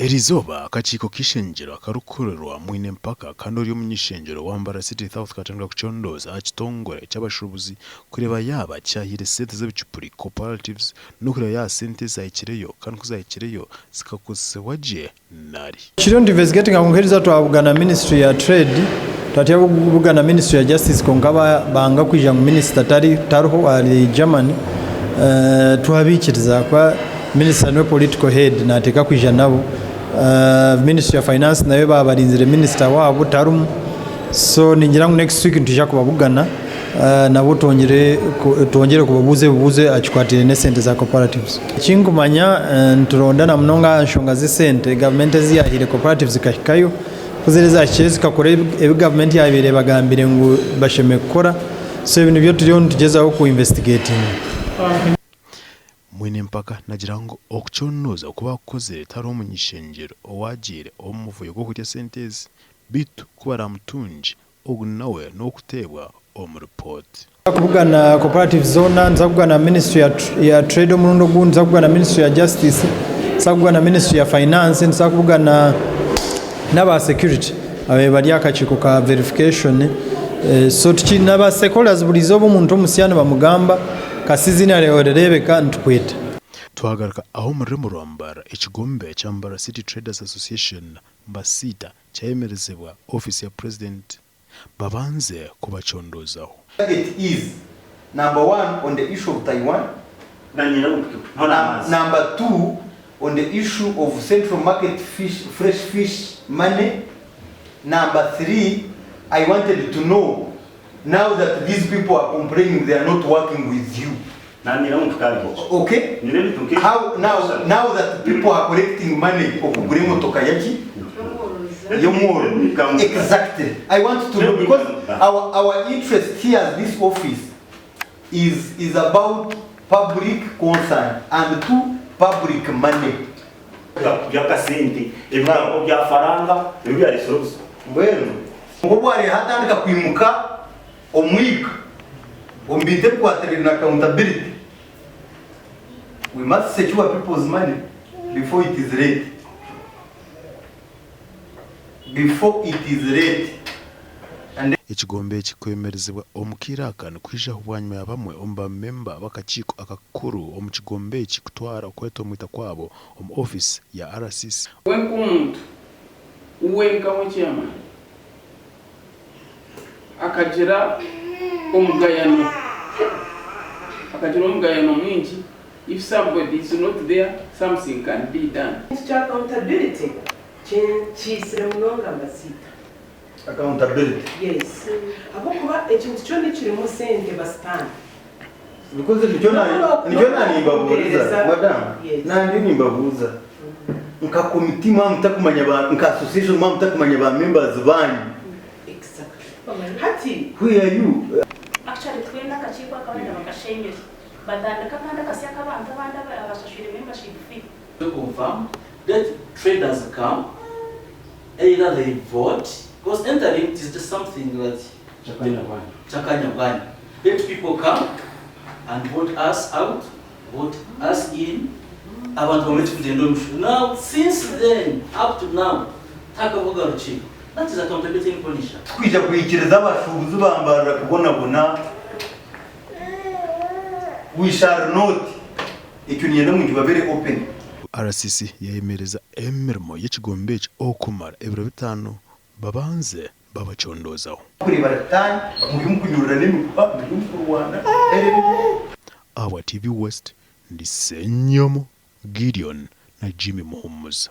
Eriizooba, akakiiko k'eishengyero akarikukurirwa Mwine Mpaka kandi ori omuny'eishengyero wa Mbarara City South katandika kucondooza aha kitongore ky'abashuubuzi kureeba yaaba kyahaire sente z'ebicupuri, cooperatives, n'okureeba yaaba sente ezahikireyo kandi ku zahikireyo zikakozesibwa gye nari. Kiriyo nitu-investigatinga kwonka eriizooba twabugana ministry ya trade twatyo kubugana ministry ya justice kwonka banga kwija ngu minisita tariho ari Germany twabaikiriza ahakuba minisita niwe political head nateekwa kwija nabo. Ministry ya finance nayo baaba barinzire minisita waabo tarimu so ningira ngu next week nitwija kubabugana nabo twongyere kubabuuza ebibuuzo aha kikwatiraine n'esente za cooperatives. Ekinkumanya nituronda na munonga aha nshonga z'esente gavumenti ezi yaahaire cooperatives zikahikayo, ku ziriba zaahikireyo zikakora ebi gavumenti yaabaire ebagambire ngu bashemereire kukora so ebi nibyo turiyo nitugyezaho ku investigatinga. Mwine Mpaka nagira ngu okucondooza oku baakukozire tihariho muny'ishengyero owaagiire omu muvuyo gw'okurya sente ezi beitu ku baraamutungye ogu nawe n'ow'okuteebwa omu ripooti. Nituza kubugana cooperatives zoona, nituza kubugana ministry ya trade omurundi ogundi, nituza kubugana ministry ya justice, nituza kubugana ministry ya finance, nituza kubugana n'aba security ababaire bari aha kakiiko ka verification. So n'aba stakeholders buri izooba omuntu omusya nibamugamba kasita eiziina ryawe rireebeka nitukweta. Twagaruka aho omu rurembo rwa Mbarara, ekigombe kya Mbarara City Traders Association, Mbasita, kyayemerezibwa ofiisi ya Purezidenti babanze kubacondoozaho. Target is, number one on the issue of Taiwan, number two on the issue of central market fish, fresh fish money, number three I wanted to know now that these people are complaining they are not working with you okay how now now that people are collecting money okugura emotoka yaki y'omworo exactly I want to know because our, our interest here as this office is, is about public concern and to public money By'akasente, ebigambo bya faranga nibyo byareetsire obuzibu. Mbwenu nk'obu hariyo hatandika kwimuka omwika omu bintu ebikwatiraine na accountability, we must secure people's money before it is late. Before it is late. And. Ekigombe eki kwemerezibwa omu kaire aka nikwijaho bwanyima ya bamwe omu ba memba b'akakiiko akakuru omu kigombe eki kutwara okwetomwita kwabo omu ofiisi ya RCC. We nk'omuntu, we nkawe chairman akagira omugayano, akagira omugayano mwingi, if somebody is not there something can be done. Ekintu kya accountability kiisire munonga mbasiita. Accountability. Yes. Ahabw'okuba ekintu kyona ekirimu sente eba sitaani. Because nikyo na nikyo na nimbabuuriza madam na ndiyo nimbabuuza nka committee mwaba mutakumanya ba nka association mwaba mutakumanya ba members banyu Exactly. Hati. who are you? Actually twena akakiiko akabandi bakashenyire batandika akandi akasya ak'abantu abandi abashashwire membership fee. To confirm let traders come either they vote because entering it is just something that Kyakanya bwanya let people come and vote us out vote us in abantu bamwe tikugyenda omu misho now since then up to now tihakabaho garukiro that is accountability in punisher. Tikwija kwikiriza abashuubuzi ba Mbarara kubonabona, we shall not. Ekyo niinyenda ngu nkibabere open. RCC yayemereza emirimo y'ekigombe eki okumara ebiro bitaano babanze babacondoozaho. Kureeba Ritani muri omu kunyururana emiguha, muri omu kurwana. Ahabwa TV West, ndi Ssenyomo Gideon na Jimmy Muhumuza.